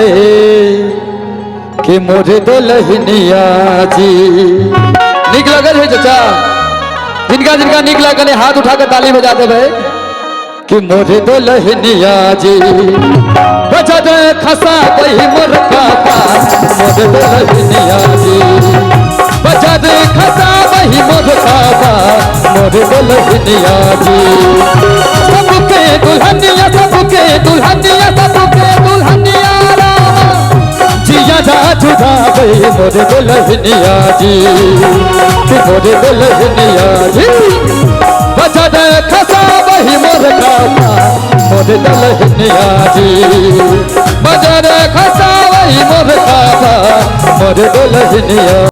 खसाबै कि मोर दुल्हनिया जी। नीक लगल है चाचा? जिनका जिनका नीक लागल है हाथ उठा के ताली बजा देबै कि मोर दुल्हनिया जी। बजर खसाबै मोर पापा मोर दुल्हनिया जी। बजर खसाबै मोर पापा मोर दुल्हनिया जी। सबके दुल्हनिया, सबके दुल्हनिया, सबके दुल्हनिया रामा जिया जा जुदाबै मोर दुल्हनिया जी। कि मोर दुल्हनिया जी। बजर खसाबै मोर कापा मोर दुल्हनिया जी। बजर खसाबै मोर कापा मोर दुल्हनिया।